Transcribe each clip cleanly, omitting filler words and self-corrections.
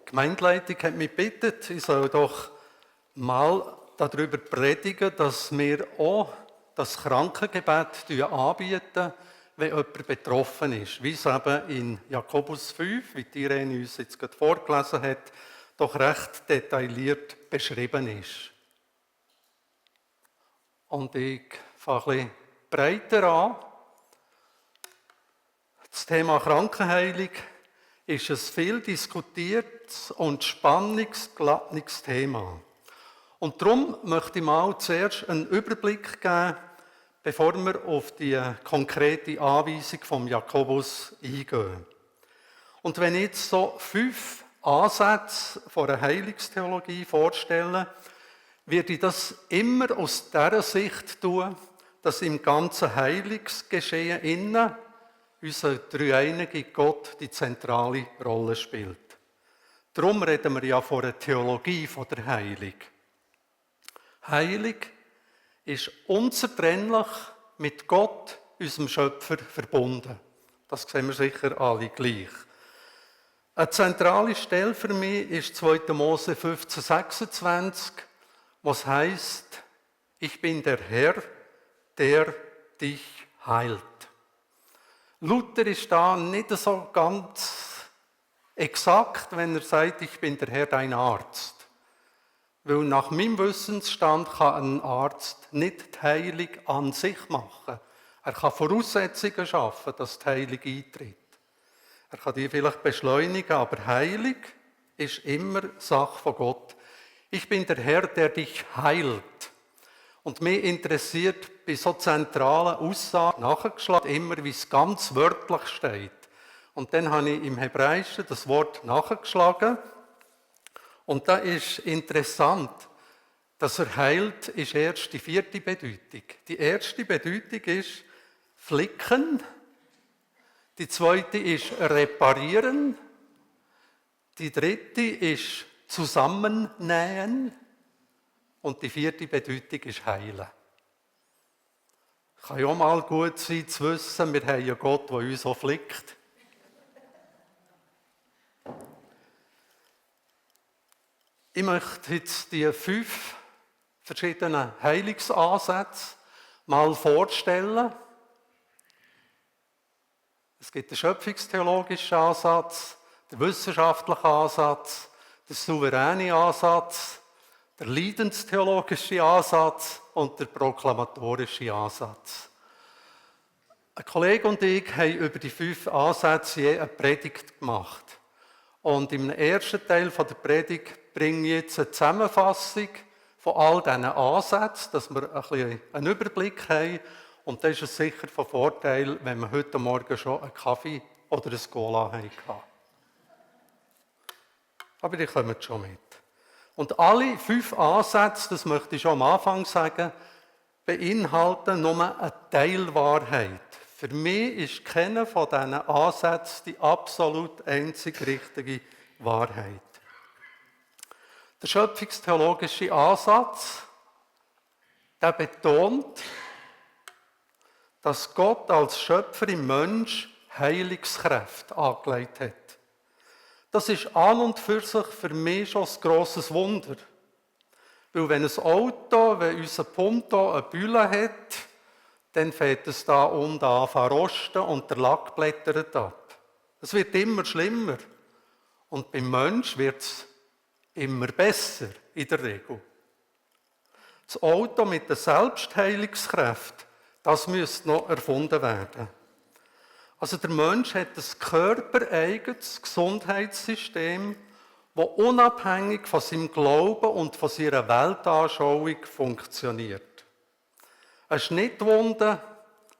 Gemeindeleitung hat mich gebeten, ich soll doch mal darüber predigen, dass wir auch das Krankengebet anbieten, wenn jemand betroffen ist. Wie es eben in Jakobus 5, wie die Irene uns jetzt gerade vorgelesen hat, doch recht detailliert beschrieben ist. Und ich fange ein bisschen breiter an. Das Thema Krankenheilung ist ein viel diskutiertes und spannungsgeladenes Thema. Und darum möchte ich mal zuerst einen Überblick geben, bevor wir auf die konkrete Anweisung vom Jakobus eingehen. Und wenn ich jetzt so 5 Ansätze von einer Heilungstheologie vorstelle, werde ich das immer aus dieser Sicht tun, dass im ganzen Heilungsgeschehen innen unser dreieinige Gott die zentrale Rolle spielt. Darum reden wir ja von der Theologie von der Heilung. Heilung ist unzertrennlich mit Gott, unserem Schöpfer, verbunden. Das sehen wir sicher alle gleich. Eine zentrale Stelle für mich ist 2. Mose 15,26, was heisst, ich bin der Herr, der dich heilt. Luther ist da nicht so ganz exakt, wenn er sagt, ich bin der Herr, dein Arzt. Weil nach meinem Wissensstand kann ein Arzt nicht die Heilung an sich machen. Er kann Voraussetzungen schaffen, dass die Heilung eintritt. Er kann die vielleicht beschleunigen, aber Heilung ist immer Sache von Gott. Ich bin der Herr, der dich heilt. Und mich interessiert bei so zentralen Aussagen nachgeschlagen immer, wie es ganz wörtlich steht. Und dann habe ich im Hebräischen das Wort nachgeschlagen. Und da ist interessant, dass er heilt, ist erst die 4. Bedeutung. Die erste Bedeutung ist flicken. Die 2. ist reparieren. Die 3. ist zusammennähen. Und die 4. Bedeutung ist heilen. Kann ja auch mal gut sein zu wissen, wir haben ja Gott, der uns auch flickt. Ich möchte jetzt die 5 verschiedenen Heilungsansätze mal vorstellen. Es gibt den schöpfungstheologischen Ansatz, den wissenschaftlichen Ansatz, den souveränen Ansatz, der leidenstheologische Ansatz und der proklamatorische Ansatz. Ein Kollege und ich haben über die 5 Ansätze je eine Predigt gemacht. Und im ersten Teil der Predigt bringe ich jetzt eine Zusammenfassung von all diesen Ansätzen, dass wir ein bisschen einen Überblick haben. Und das ist es sicher von Vorteil, wenn wir heute Morgen schon einen Kaffee oder ein Cola hatten. Aber die kommen schon mit. Und alle 5 Ansätze, das möchte ich schon am Anfang sagen, beinhalten nur eine Teilwahrheit. Für mich ist keiner von diesen Ansätzen die absolut einzig richtige Wahrheit. Der schöpfungstheologische Ansatz, der betont, dass Gott als Schöpfer im Mensch Heilungskräfte angelegt hat. Das ist an und für sich für mich schon ein grosses Wunder. Weil wenn ein Auto, wenn unser Punto eine Bühne hat, dann fängt es da unten an zu rosten und der Lack blättert ab. Es wird immer schlimmer. Und beim Menschen wird es immer besser, in der Regel. Das Auto mit der Selbstheilungskraft, das müsste noch erfunden werden. Also der Mensch hat ein körpereigenes Gesundheitssystem, das unabhängig von seinem Glauben und von seiner Weltanschauung funktioniert. Eine Schnittwunde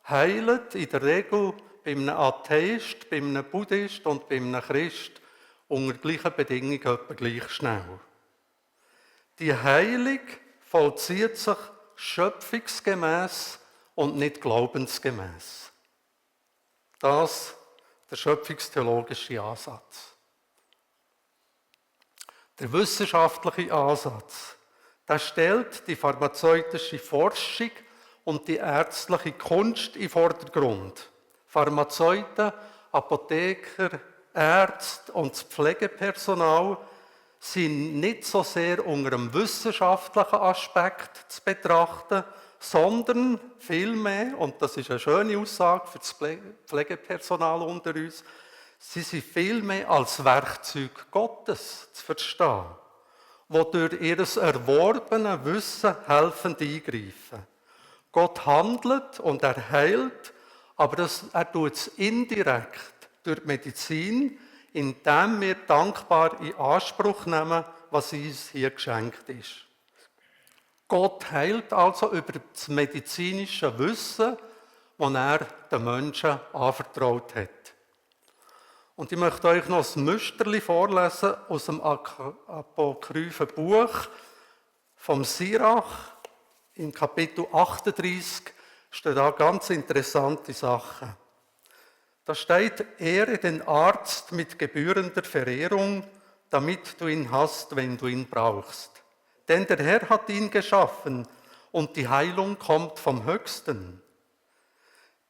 heilt in der Regel bei einem Atheist, bei einem Buddhist und bei einem Christ unter gleichen Bedingungen etwa gleich schnell. Die Heilung vollzieht sich schöpfungsgemäss und nicht glaubensgemäss. Das der schöpfungstheologische Ansatz. Der wissenschaftliche Ansatz, der stellt die pharmazeutische Forschung und die ärztliche Kunst in den Vordergrund. Pharmazeuten, Apotheker, Ärzte und das Pflegepersonal sind nicht so sehr unter einem wissenschaftlichen Aspekt zu betrachten, sondern vielmehr, und das ist eine schöne Aussage für das Pflegepersonal unter uns, sie sind vielmehr als Werkzeug Gottes zu verstehen, die durch ihr erworbenes Wissen helfen eingreifen. Gott handelt und er heilt, aber er tut es indirekt durch die Medizin, indem wir dankbar in Anspruch nehmen, was uns hier geschenkt ist. Gott heilt also über das medizinische Wissen, das er den Menschen anvertraut hat. Und ich möchte euch noch ein Müsterli vorlesen aus dem apokryphen Buch vom Sirach. Im Kapitel 38 stehen da ganz interessante Sachen. Da steht, ehre den Arzt mit gebührender Verehrung, damit du ihn hast, wenn du ihn brauchst. Denn der Herr hat ihn geschaffen und die Heilung kommt vom Höchsten.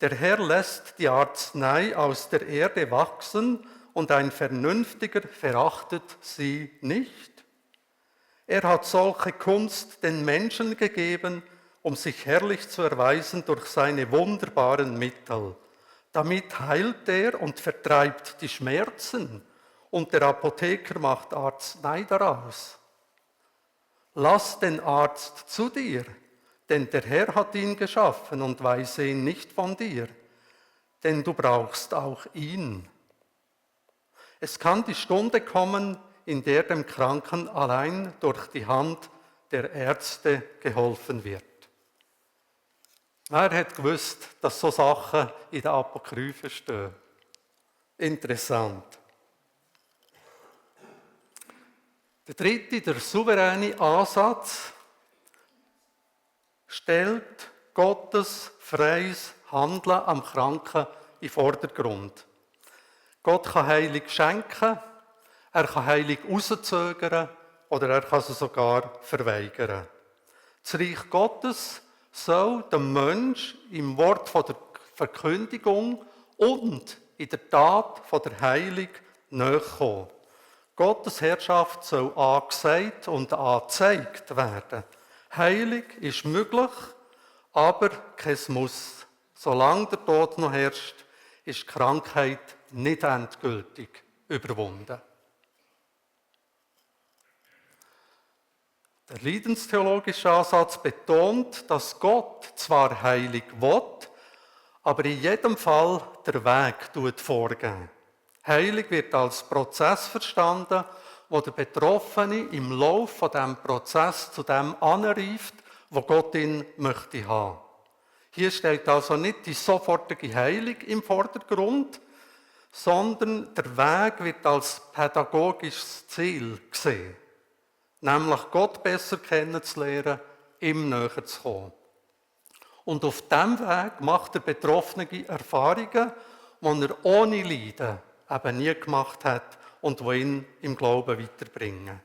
Der Herr lässt die Arznei aus der Erde wachsen und ein Vernünftiger verachtet sie nicht. Er hat solche Kunst den Menschen gegeben, um sich herrlich zu erweisen durch seine wunderbaren Mittel. Damit heilt er und vertreibt die Schmerzen und der Apotheker macht Arznei daraus. Lass den Arzt zu dir, denn der Herr hat ihn geschaffen und weise ihn nicht von dir, denn du brauchst auch ihn. Es kann die Stunde kommen, in der dem Kranken allein durch die Hand der Ärzte geholfen wird. Wer hat gewusst, dass so Sachen in den Apokryphen stehen? Interessant. Der dritte, der souveräne Ansatz, stellt Gottes freies Handeln am Kranken in den Vordergrund. Gott kann Heilung schenken, er kann Heilung rauszögern oder er kann sie sogar verweigern. Das Reich Gottes soll dem Mensch im Wort von der Verkündigung und in der Tat von der Heilung näherkommen. Gottes Herrschaft soll angesagt und angezeigt werden. Heilung ist möglich, aber kein Muss. Solange der Tod noch herrscht, ist die Krankheit nicht endgültig überwunden. Der leidenstheologische Ansatz betont, dass Gott zwar heilig will, aber in jedem Fall der Weg vorgeben. Heilig wird als Prozess verstanden, wo der Betroffene im Lauf von diesem Prozess zu dem anreift, wo Gott ihn möchte haben. Hier steht also nicht die sofortige Heilung im Vordergrund, sondern der Weg wird als pädagogisches Ziel gesehen. Nämlich Gott besser kennenzulernen, ihm näher zu kommen. Und auf diesem Weg macht der Betroffene Erfahrungen, die er ohne Leiden eben nie gemacht hat und die ihn im Glauben weiterbringen.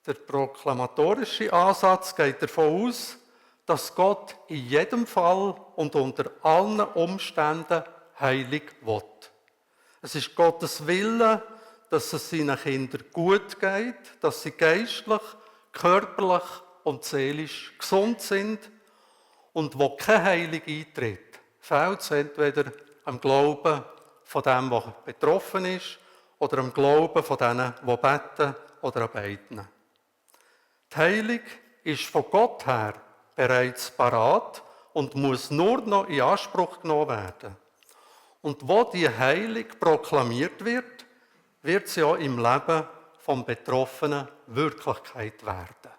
Der proklamatorische Ansatz geht davon aus, dass Gott in jedem Fall und unter allen Umständen heilig will. Es ist Gottes Wille, dass es seinen Kindern gut geht, dass sie geistlich, körperlich und seelisch gesund sind und wo keine Heilung eintritt, fehlt es entweder am Glauben von dem, der betroffen ist, oder am Glauben von denen, die beten, oder an beiden. Die Heilung ist von Gott her bereits parat und muss nur noch in Anspruch genommen werden. Und wo die Heilung proklamiert wird, wird sie auch im Leben vom Betroffenen Wirklichkeit werden.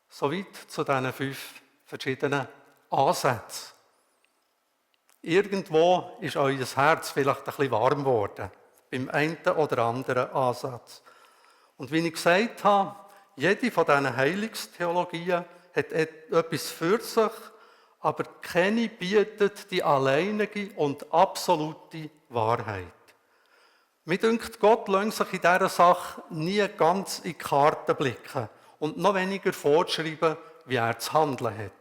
Soweit zu diesen 5 verschiedenen Ansätzen. Irgendwo ist euer Herz vielleicht ein bisschen warm geworden, beim einen oder anderen Ansatz. Und wie ich gesagt habe, jede von diesen Heilungstheologien hat etwas für sich, aber keine bietet die alleinige und absolute Wahrheit. Mir dünkt, Gott lässt sich in dieser Sache nie ganz in die Karten blicken und noch weniger vorschreiben, wie er zu handeln hat.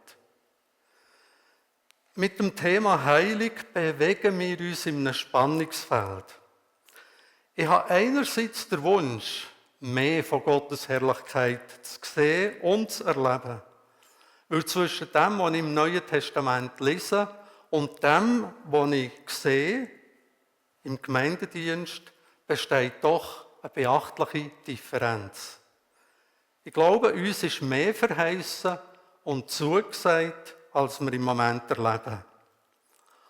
Mit dem Thema Heilung bewegen wir uns in einem Spannungsfeld. Ich habe einerseits den Wunsch, mehr von Gottes Herrlichkeit zu sehen und zu erleben. Weil zwischen dem, was ich im Neuen Testament lese, und dem, was ich sehe, im Gemeindedienst, besteht doch eine beachtliche Differenz. Ich glaube, uns ist mehr verheißen und zugesagt, als wir im Moment erleben.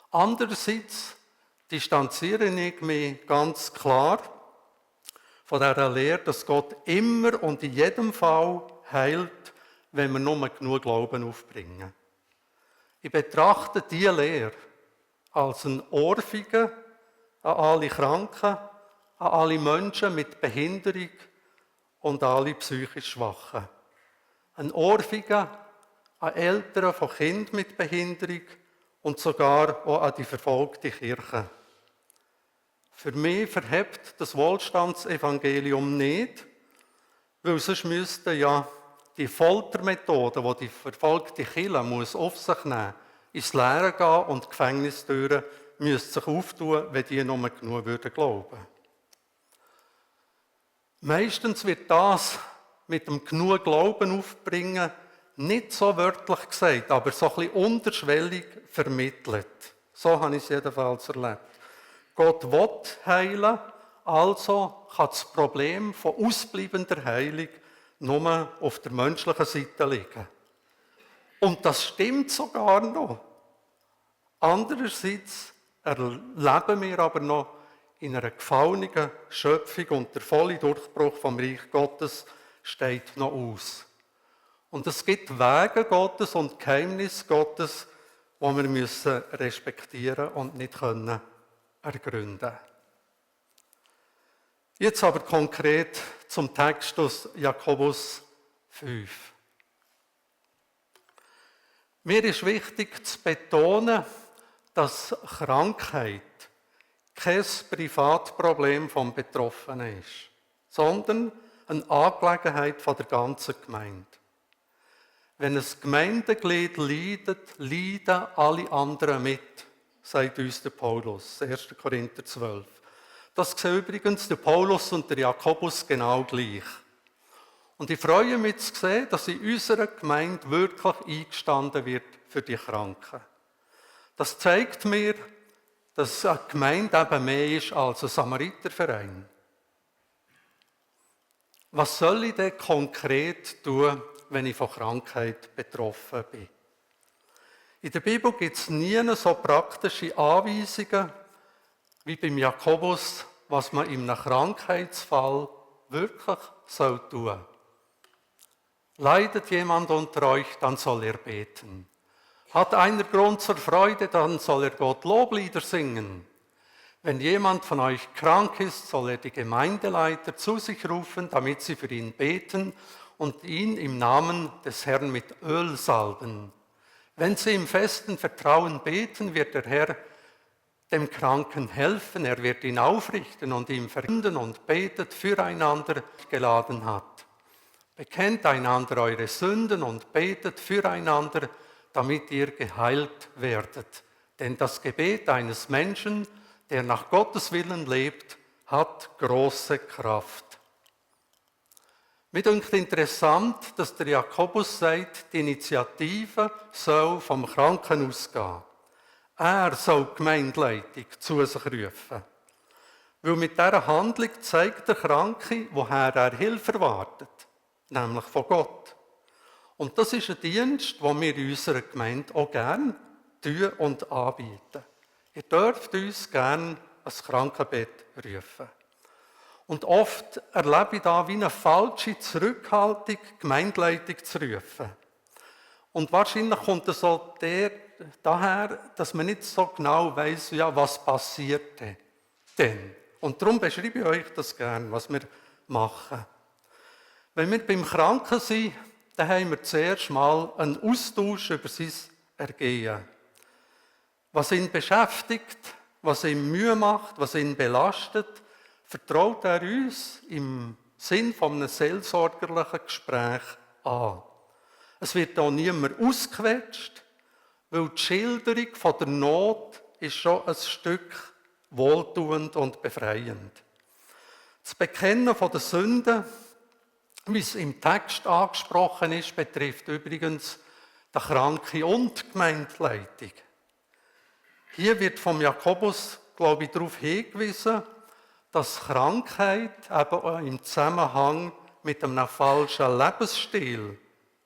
Andererseits distanziere ich mich ganz klar von dieser Lehre, dass Gott immer und in jedem Fall heilt, wenn wir nur genug Glauben aufbringen. Ich betrachte diese Lehre als ein Ohrfeige an alle Kranken, an alle Menschen mit Behinderung und an alle psychisch Schwachen. Ein Ohrfeige an Eltern von Kindern mit Behinderung und sogar auch an die verfolgte Kirche. Für mich verhebt das Wohlstandsevangelium nicht, weil sonst müssten ja die Foltermethoden, die die verfolgte Kirche muss auf sich nehmen, ins Leere gehen und die Gefängnistüren müssten sich auftun, wenn die nur genug glauben würden. Meistens wird das mit dem genug Glauben aufbringen nicht so wörtlich gesagt, aber so ein bisschen unterschwellig vermittelt. So habe ich es jedenfalls erlebt. Gott will heilen, also kann das Problem von ausbleibender Heilung nur auf der menschlichen Seite liegen. Und das stimmt sogar noch. Andererseits erleben wir aber noch in einer gefallenen Schöpfung und der volle Durchbruch vom Reich Gottes steht noch aus. Und es gibt Wege Gottes und Geheimnisse Gottes, die wir müssen respektieren und nicht können ergründen. Jetzt aber konkret zum Text aus Jakobus 5. Mir ist wichtig zu betonen, dass Krankheit kein Privatproblem vom Betroffenen ist, sondern eine Angelegenheit der ganzen Gemeinde. Wenn ein Gemeindeglied leidet, leiden alle anderen mit, sagt uns der Paulus, 1. Korinther 12. Das sehen übrigens der Paulus und der Jakobus genau gleich. Und ich freue mich zu sehen, dass in unserer Gemeinde wirklich eingestanden wird für die Kranken. Das zeigt mir, dass eine Gemeinde eben mehr ist als ein Samariterverein. Was soll ich denn konkret tun, wenn ich von Krankheit betroffen bin? In der Bibel gibt es nie so praktische Anweisungen wie beim Jakobus, was man in einem Krankheitsfall wirklich tun soll. Leidet jemand unter euch, dann soll er beten. Hat einer Grund zur Freude, dann soll er Gott Loblieder singen. Wenn jemand von euch krank ist, soll er die Gemeindeleiter zu sich rufen, damit sie für ihn beten und ihn im Namen des Herrn mit Öl salben. Wenn sie im festen Vertrauen beten, wird der Herr dem Kranken helfen, er wird ihn aufrichten und ihm verkünden und betet füreinander geladen hat. Bekennt einander eure Sünden und betet füreinander, damit ihr geheilt werdet. Denn das Gebet eines Menschen, der nach Gottes Willen lebt, hat große Kraft. Mir dünkt interessant, dass der Jakobus sagt, die Initiative soll vom Kranken ausgehen. Er soll die Gemeindeleitung zu sich rufen. Weil mit dieser Handlung zeigt der Kranke, woher er Hilfe erwartet, nämlich von Gott. Und das ist ein Dienst, den wir in unserer Gemeinde auch gerne tun und anbieten. Ihr dürft uns gerne ein Krankenbett rufen. Und oft erlebe ich da wie eine falsche Zurückhaltung, die Gemeindeleitung zu rufen. Und wahrscheinlich kommt es so daher, dass man nicht so genau weiss, ja, was passiert denn. Und darum beschreibe ich euch das gerne, was wir machen. Wenn wir beim Kranken sind, dann haben wir zuerst mal einen Austausch über sein Ergehen. Was ihn beschäftigt, was ihm Mühe macht, was ihn belastet, vertraut er uns im Sinn von einem seelsorgerlichen Gespräch an. Es wird auch niemand ausgequetscht, weil die Schilderung von der Not ist schon ein Stück wohltuend und befreiend. Das Bekennen von der Sünden, wie es im Text angesprochen ist, betrifft übrigens den Kranken und die Gemeindeleitung. Hier wird vom Jakobus, glaube ich, darauf hingewiesen, dass Krankheit eben auch im Zusammenhang mit einem falschen Lebensstil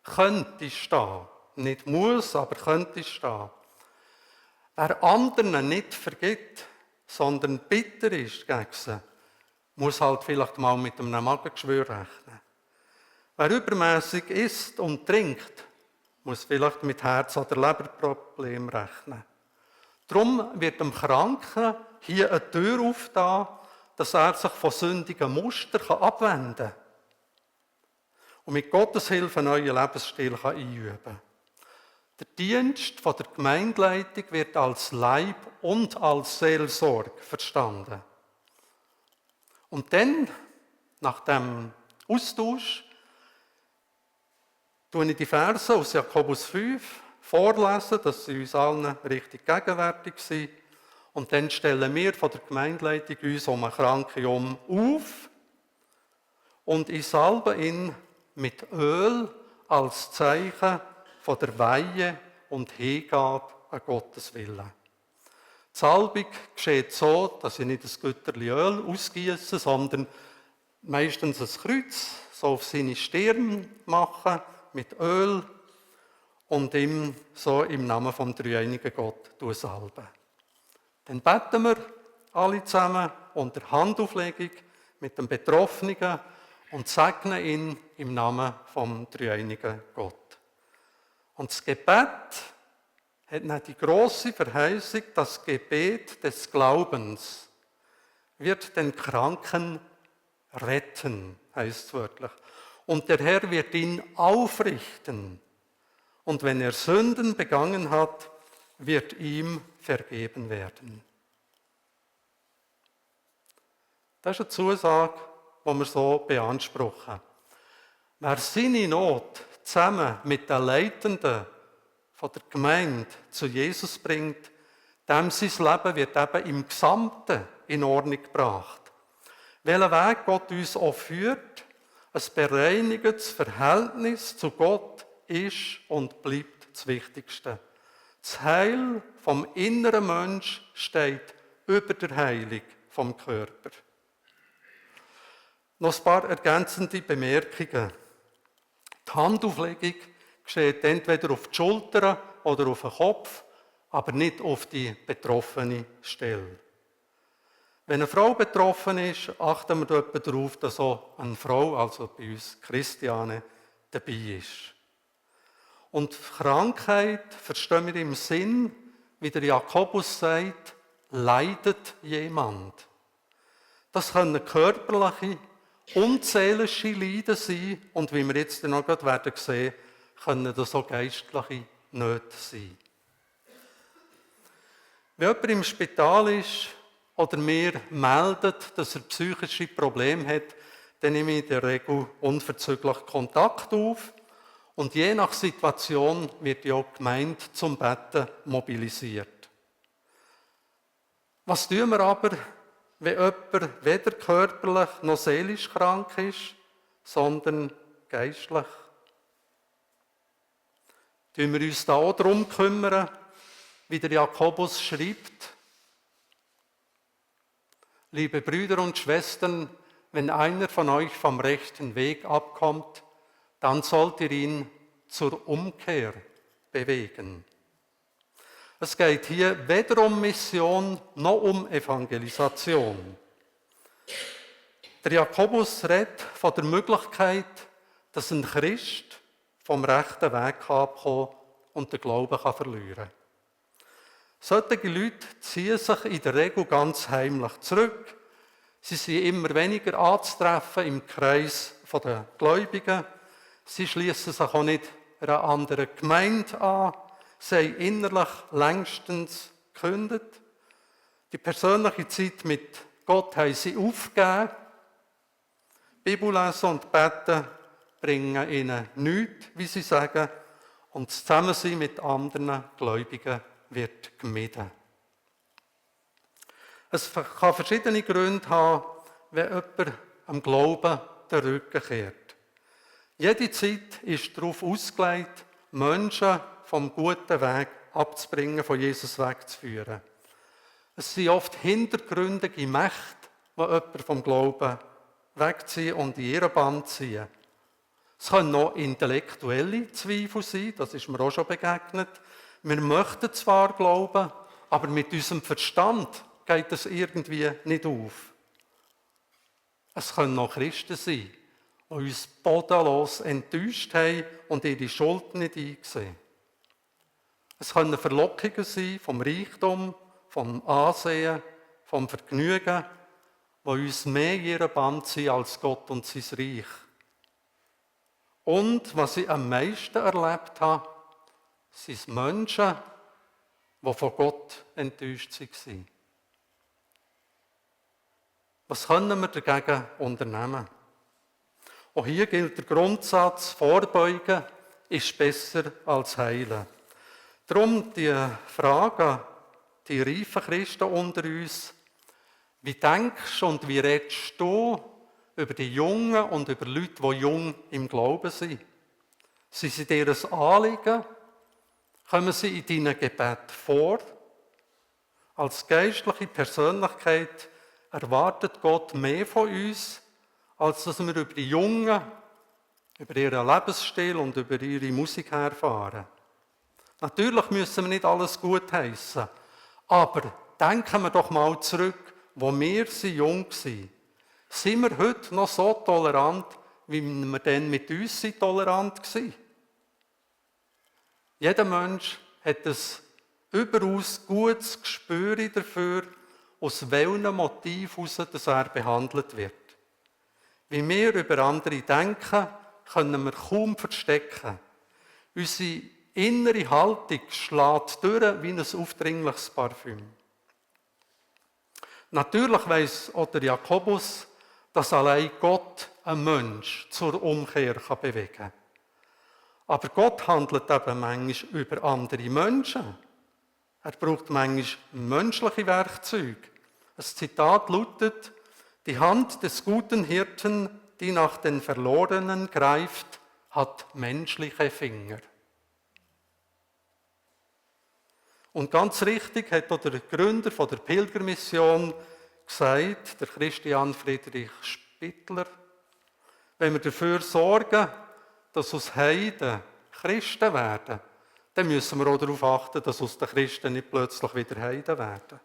könnte stehen. Nicht muss, aber könnte stehen. Wer anderen nicht vergibt, sondern bitter ist gegen sie, muss halt vielleicht mal mit einem Magengeschwür rechnen. Wer übermäßig isst und trinkt, muss vielleicht mit Herz- oder Leberproblemen rechnen. Darum wird dem Kranken hier eine Tür aufgetan, dass er sich von sündigen Mustern abwenden kann und mit Gottes Hilfe einen neuen Lebensstil einüben kann. Der Dienst der Gemeindeleitung wird als Leib und als Seelsorge verstanden. Und dann, nach dem Austausch, lese ich die Verse aus Jakobus 5 vorlesen, dass sie uns allen richtig gegenwärtig sind. Und dann stellen wir von der Gemeindeleitung uns um einen Kranken auf und ich salbe ihn mit Öl als Zeichen von der Weihe und Hingabe an Gottes Willen. Die Salbung geschieht so, dass ich nicht ein Güterchen Öl ausgieße, sondern meistens ein Kreuz so auf seine Stirn mache mit Öl und ihm so im Namen vom dreieinigen Gott salben. Dann beten wir alle zusammen unter Handauflegung mit dem Betroffenen und segnen ihn im Namen vom dreieinigen Gott. Und das Gebet hat dann die grosse Verheißung, das Gebet des Glaubens wird den Kranken retten, heißt es wörtlich. Und der Herr wird ihn aufrichten. Und wenn er Sünden begangen hat, wird ihm vergeben werden. Das ist eine Zusage, die wir so beanspruchen. Wer seine Not zusammen mit den Leitenden von der Gemeinde zu Jesus bringt, dem sein Leben wird eben im Gesamten in Ordnung gebracht. Welchen Weg Gott uns auch führt, ein bereinigtes Verhältnis zu Gott ist und bleibt das Wichtigste. Das Heil vom inneren Mensch steht über der Heilung vom Körper. Noch ein paar ergänzende Bemerkungen. Die Handauflegung geschieht entweder auf die Schultern oder auf den Kopf, aber nicht auf die betroffene Stelle. Wenn eine Frau betroffen ist, achten wir darauf, dass auch eine Frau, also bei uns Christiane, dabei ist. Und Krankheit verstehen wir im Sinn, wie der Jakobus sagt, leidet jemand. Das können körperliche und seelische Leiden sein und wie wir jetzt noch sehen werden, können das auch geistliche Nöte sein. Wenn jemand im Spital ist oder mir meldet, dass er psychische Probleme hat, dann nehme ich in der Regel unverzüglich Kontakt auf und je nach Situation wird ja auch die Gemeinde zum Betten mobilisiert. Was tun wir aber, wenn jemand weder körperlich noch seelisch krank ist, sondern geistlich? Tun wir uns da auch darum kümmern, wie der Jakobus schreibt? Liebe Brüder und Schwestern, wenn einer von euch vom rechten Weg abkommt, dann sollt ihr ihn zur Umkehr bewegen. Es geht hier weder um Mission noch um Evangelisation. Der Jakobus redet von der Möglichkeit, dass ein Christ vom rechten Weg abkommen und den Glauben verlieren kann. Solche Leute ziehen sich in der Regel ganz heimlich zurück. Sie sind immer weniger anzutreffen im Kreis der Gläubigen. Sie schließen sich auch nicht einer anderen Gemeinde an. Sie haben innerlich längstens gekündigt. Die persönliche Zeit mit Gott haben sie aufgegeben. Bibellesen und Beten bringen ihnen nichts, wie sie sagen. und das Zusammensein mit anderen Gläubigen wird gemieden. Es kann verschiedene Gründe haben, wenn jemand am Glauben den Rücken kehrt. Jede Zeit ist darauf ausgelegt, Menschen vom guten Weg abzubringen, von Jesus wegzuführen. Es sind oft hintergründige Mächte, die jemanden vom Glauben wegziehen und in ihren Bann ziehen. Es können noch intellektuelle Zweifel sein, das ist mir auch schon begegnet. Wir möchten zwar glauben, aber mit unserem Verstand geht das irgendwie nicht auf. Es können noch Christen sein, die uns bodenlos enttäuscht haben und ihre Schuld nicht eingesehen. Es können Verlockungen sein vom Reichtum, vom Ansehen, vom Vergnügen, die uns mehr in ihren Bann ziehen als Gott und sein Reich. Und was ich am meisten erlebt habe, sind Menschen, die von Gott enttäuscht waren. Was können wir dagegen unternehmen? Auch hier gilt der Grundsatz, Vorbeugen ist besser als heilen. Darum die Frage an die reifen Christen unter uns: Wie denkst und wie redest du über die Jungen und über Leute, die jung im Glauben sind? Sind sie dir ein Anliegen? Kommen sie in deinen Gebeten vor? Als geistliche Persönlichkeit erwartet Gott mehr von uns, als dass wir über die Jungen, über ihren Lebensstil und über ihre Musik erfahren. Natürlich müssen wir nicht alles gutheissen, aber denken wir doch mal zurück, wo wir jung waren. Sind wir heute noch so tolerant, wie wir dann mit uns tolerant waren? Jeder Mensch hat ein überaus gutes Gespür dafür, aus welchem Motiv heraus dass er behandelt wird. Wie wir über andere denken, können wir kaum verstecken. Unsere innere Haltung schlägt durch wie ein aufdringliches Parfüm. Natürlich weiss auch der Jakobus, dass allein Gott einen Mensch zur Umkehr bewegen kann. Aber Gott handelt eben manchmal über andere Menschen. Er braucht manchmal menschliche Werkzeuge. Ein Zitat lautet: Die Hand des guten Hirten, die nach den Verlorenen greift, hat menschliche Finger. Und ganz richtig hat auch der Gründer der Pilgermission gesagt, der Christian Friedrich Spittler: Wenn wir dafür sorgen, dass aus Heiden Christen werden, dann müssen wir auch darauf achten, dass aus den Christen nicht plötzlich wieder Heiden werden.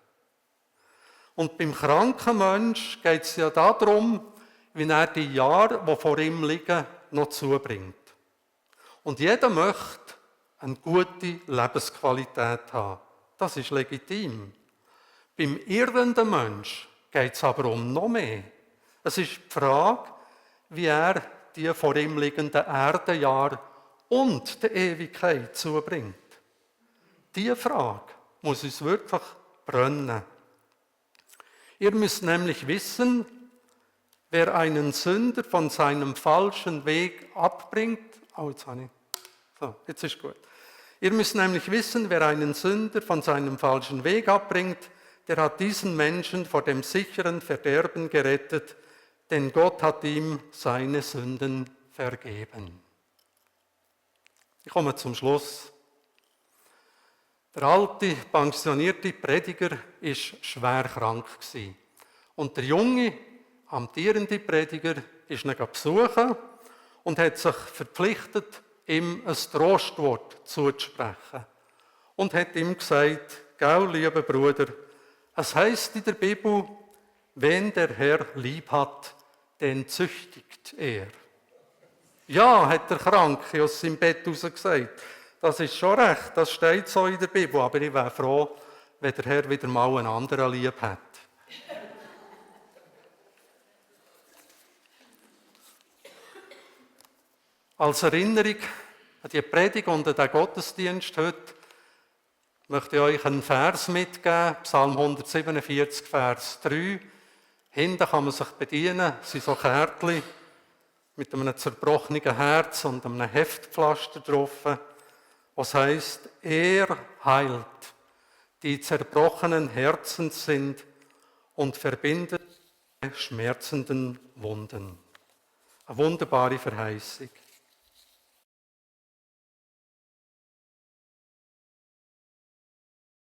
Und beim kranken Menschen geht es ja darum, wie er die Jahre, die vor ihm liegen, noch zubringt. Und jeder möchte eine gute Lebensqualität haben. Das ist legitim. Beim irrenden Menschen geht es aber um noch mehr. Es ist die Frage, wie er die vor ihm liegenden Erdenjahre und die Ewigkeit zubringt. Diese Frage muss uns wirklich brennen. Ihr müsst nämlich wissen, wer einen Sünder von seinem falschen Weg abbringt. Oh, jetzt habe ich. So, jetzt ist gut. Ihr müsst nämlich wissen, wer einen Sünder von seinem falschen Weg abbringt, der hat diesen Menschen vor dem sicheren Verderben gerettet, denn Gott hat ihm seine Sünden vergeben. Ich komme zum Schluss. Der alte, pensionierte Prediger war schwer krank. Und der junge, amtierende Prediger ist ihn besuchen und hat sich verpflichtet, ihm ein Trostwort zuzusprechen. Und hat ihm gesagt: Gell, lieber Bruder, es heisst in der Bibel, wen der Herr lieb hat, den züchtigt er. Ja, hat der Kranke aus seinem Bett heraus gesagt. Das ist schon recht, das steht so in der Bibel, aber ich wäre froh, wenn der Herr wieder mal einen anderen lieb hat. Als Erinnerung an die Predigt und an den Gottesdienst heute möchte ich euch einen Vers mitgeben, Psalm 147, Vers 3. Hinten kann man sich bedienen, es sind so Kärtchen mit einem zerbrochenen Herz und einem Heftpflaster drauf. was heißt, er heilt, die zerbrochenen Herzen sind und verbindet die schmerzenden Wunden. Eine wunderbare Verheißung.